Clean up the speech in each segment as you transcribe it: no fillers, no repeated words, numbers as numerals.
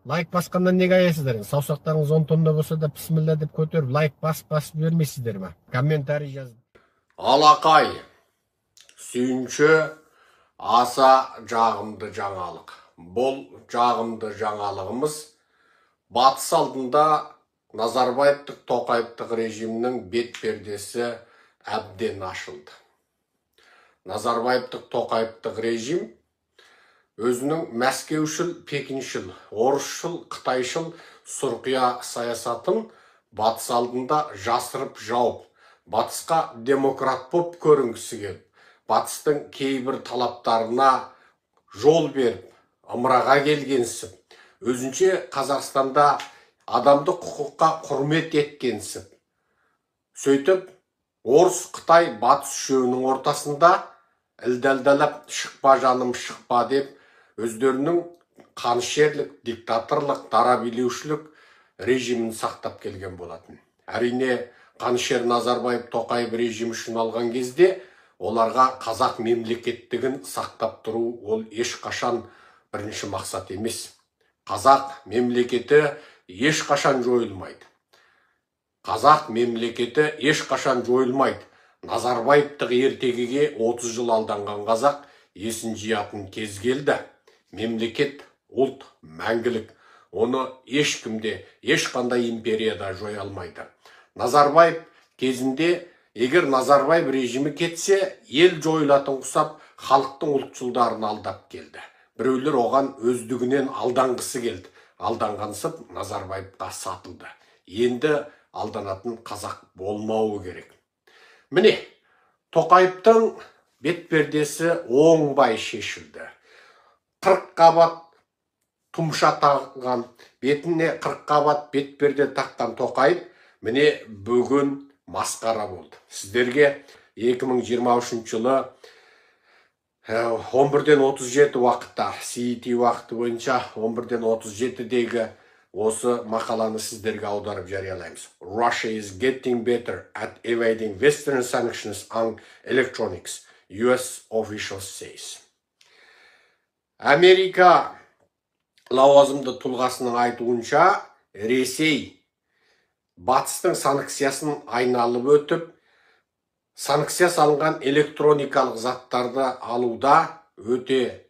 Лайк басқаннан неге аяйсыздар? Саусақтарыңыз 10 тонна болса да, бісміллә деп көтеріп, лайк басып жібермейсіздер ма? Комментарий жазып. Алақай, сүйінші, аса жағымды жаңалық. Бұл жағымды жаңалығымыз батыс алдында Назарбаевтық, Тоқаевтық режимнің бет пердесі әбден ашылды. Назарбаевтық, Тоқаевтық режим өзінің мәскеушіл, пекиншіл, орысшыл, қытайшыл сұрқия саясатын батыс алдында жасырып жауып, батысқа демократ боп көрінгісі келіп, батыстың кейбір талаптарына жол беріп, ымыраға келгенсіп, өзінше Қазақстанда адамдық құқыққа құрмет еткенсіп, сөйтіп орыс, қытай, батыс үшеуінің ортасында ілдәлдәлап шықпа жаным шықпа деп өздерінің қанішерлік, диктаторлық, дара билеушілік режимін сақтап келген болатын. Әрине, қанішер Назарбаев, Тоқаев режимі үшін алған кезде оларға қазақ мемлекеттігін сақтап тұру ол ешқашан бірінші мақсат емес. Қазақ мемлекеті ешқашан жойылмайды. Қазақ мемлекеті ешқашан жойылмайды. Назарбаевтық ертегіге 30 жыл алданған қазақ есін жиятын кез келді. Мемлекет, ұлт мәңгілік. Оны ешкімде, ешқандай империяда жоя алмайды. Назарбаев кезінде, егер Назарбаев режимі кетсе, ел жойылатын құсап, халықтың ұлтшылдарын алдап келді. Біреулер оған өздігінен алданғысы келді. Алданғансып Назарбаевқа сатылды. Енді алданатын қазақ болмауы керек. Міне, Тоқаевтың бет пердесі оңбай шешілді. 40 қабат тұмша таққан, бетіне 40 қабат бет перде таққан Тоқаев міне бүгін масқара болды. Сіздерге 2023 жылы 11:37 уақытта, CET уақыты бойынша 11:37-дегі осы мақаланы сіздерге аударып жариялаймыз. Russia is getting better at evading Western sanctions on electronics, US officials says. Америка лауазымды тұлғасының айтуынша, Ресей батыстың санкциясын айналып өтіп, санкция салынған электроникалық заттарды алуда өте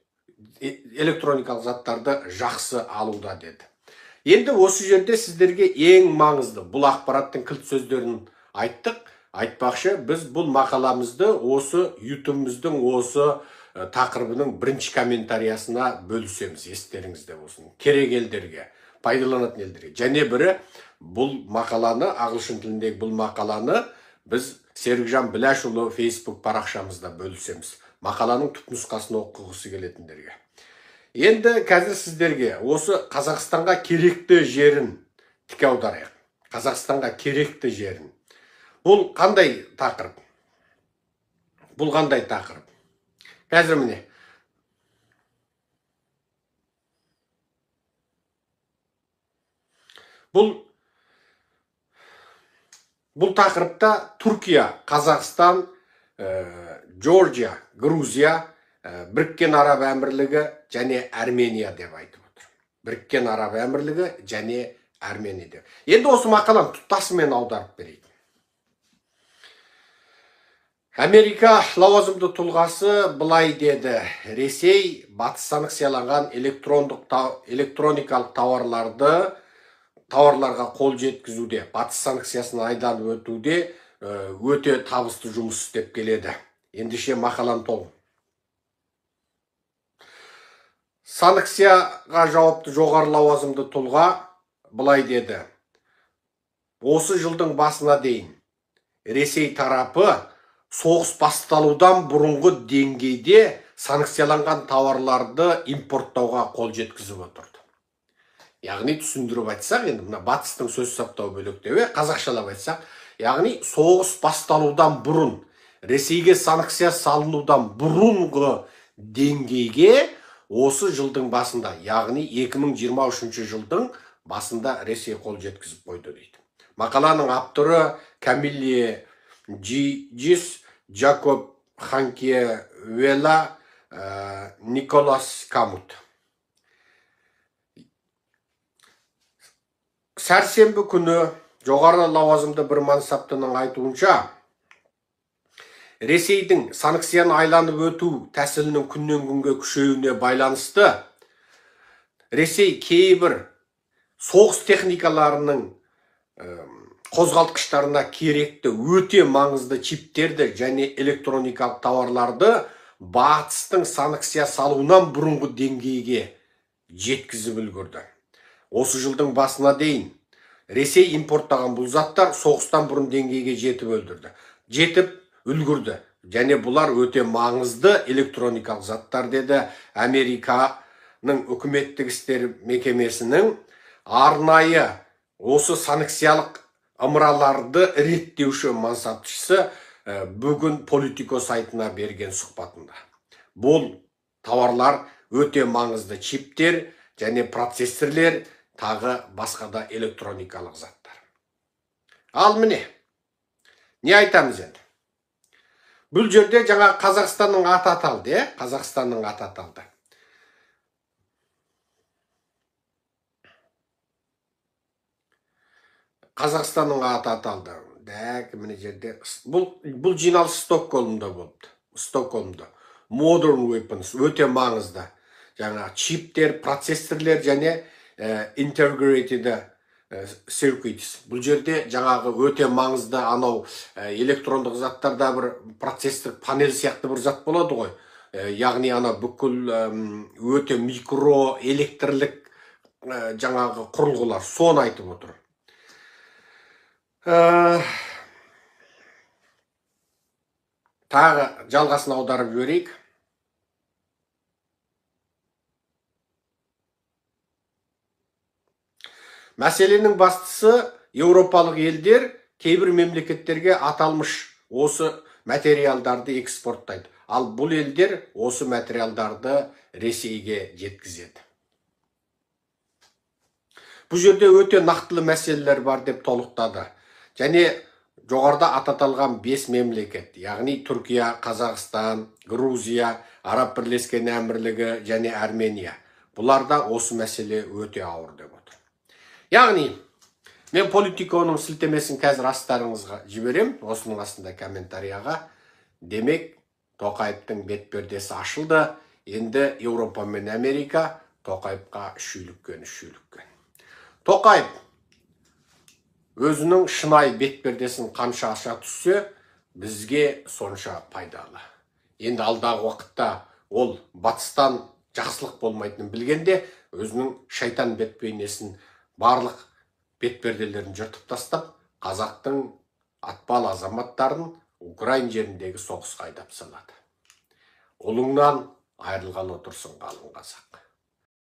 электроникалық заттарды жақсы алуда деді. Енді осы жерде сіздерге ең маңызды бұл ақпараттың кілт сөздерін айттық. Айтпақшы, біз бұл мақаламызды осы YouTube-іміздің осы тақырыбының бірінші комментариясына бөлісеміз, естеріңізде болсын. Керек елдерге, пайдаланатын елдерге. Және бірі бұл мақаланы, ағылшын тіліндегі бұл мақаланы біз Серікжан Біләшұлы Facebook парақшамызда бөлісеміз. Мақаланың түпнұсқасын оқығысы келетіндерге. Енді қазір сіздерге осы Қазақстанға керекті жерін тіке аударайық. Қазақстанға керекті жерін. Бұл қандай тақырып? Бұл қандай тақырып? Қазір міне. Бұл тақырыпта Түркия, Қазақстан, Джорджия, Грузия, Біріккен Араб Әмірлігі және Армения деп айтып отыр. Біріккен Араб Әмірлігі және Армения деп. Енді осы мақаланы тұтасымен аударып берейін. Америка лауазымды тұлғасы былай деді. Ресей батыс санкцияланған электроникалық тауарларға қол жеткізуде, батыс санкциясын айналып өтуде өте табысты жұмыс істеп келеді. Ендеше мақаланы толық. Санкцияға жауапты жоғары лауазымды тұлға былай деді. Осы жылдың басына дейін Ресей тарапы соғыс басталудан бұрынғы деңгейде санкцияланған тауарларды импорттауға қол жеткізіп отырды. Яғни түсіндіріп айтсақ, енді мына батыстың сөз саптауы бөлектеуі, қазақшалап айтсақ, яғни соғыс басталудан бұрын, Ресейге санкция салынудан бұрынғы деңгейге осы жылдың басында, яғни 2023 жылдың басында Ресей қол жеткізіп қойды дейді. Мақаланың авторы Камиле Джис, Джакоб Ханкевела, Николас Камут. Сәрсенбі күні жоғары лауазымды бір мансаптының айтуынша, Ресейдің санкцияны айланып өту тәсілінің күннен күнге күшеюіне байланысты Ресей кейбір соғыс техникаларының қозғалтқыштарына керекті өте маңызды чиптерді және электроникалық тауарларды батыстың санкция салуынан бұрынғы деңгейге жеткізіп үлгерді. Осы жылдың басына дейін Ресей импорттаған бұл заттар соғыстан бұрын деңгейге жетіп үлгерді. Және бұлар өте маңызды электроникалық заттар, деді Американың үкіметтік істер мекемесінің арнайы осы санкциялық ымыраларды реттеуші мансаптшысы бүгін Политико сайтына берген сұхбатында. Бұл тауарлар өте маңызды чиптер және процессорлер, тағы басқа да электроникалық заттар. Ал міне, не айтамыз енді? Бұл жерде жаңа Қазақстанның аты аталды, Қазақстанның аты аталды. Қазақстанның аты аталды. Дәк, міне жерде бұл жиналыс Стокгольмда болыпты. Стокгольмда. Modern Weapons өте маңызды. Жаңа чиптер, процессорлер және integrated circuits. Бұл жерде жаңағы өте маңызды анау электрондық заттарда бір процесстік панель сияқты бір зат болады ғой. Яғни ана бүкіл өте микро электрлік жаңағы құрылғылар, соны айтып отыр. Тағы жалғасын аударып жіберейік. Мәселенің бастысы, еуропалық елдер кейбір мемлекеттерге аталмыш осы материалдарды экспорттайды. Ал бұл елдер осы материалдарды Ресейге жеткізеді. Бұл жерде өте нақтылы мәселелер бар деп толықтады. Және жоғарыда аталған 5 мемлекет, яғни Түркия, Қазақстан, Грузия, Араб Бірлескен Әмірлігі және Армения. Бұларда осы мәселе өте ауыр деп отыр. Яғни, мен Политиконың сілтемесін қазір астарыңызға жіберем, осының астында комментарияға. Демек, Тоқаевтың бетпердесі ашылды. Енді Еуропа мен Америка Тоқаевқа шүйліккен. Тоқаев өзінің шынайы бетпердесін қанша аша түссе, бізге сонша пайдалы. Енді алдағы уақытта ол батыстан жақсылық болмайтынын білгенде, өзінің шайтан бетбейнесін, барлық бетперделерін жыртып тастап, қазақтың атпал азаматтарын Украин жеріндегі соғысқа айдап салады. Ұлыңнан айырылған отырсың, қалың қазақ.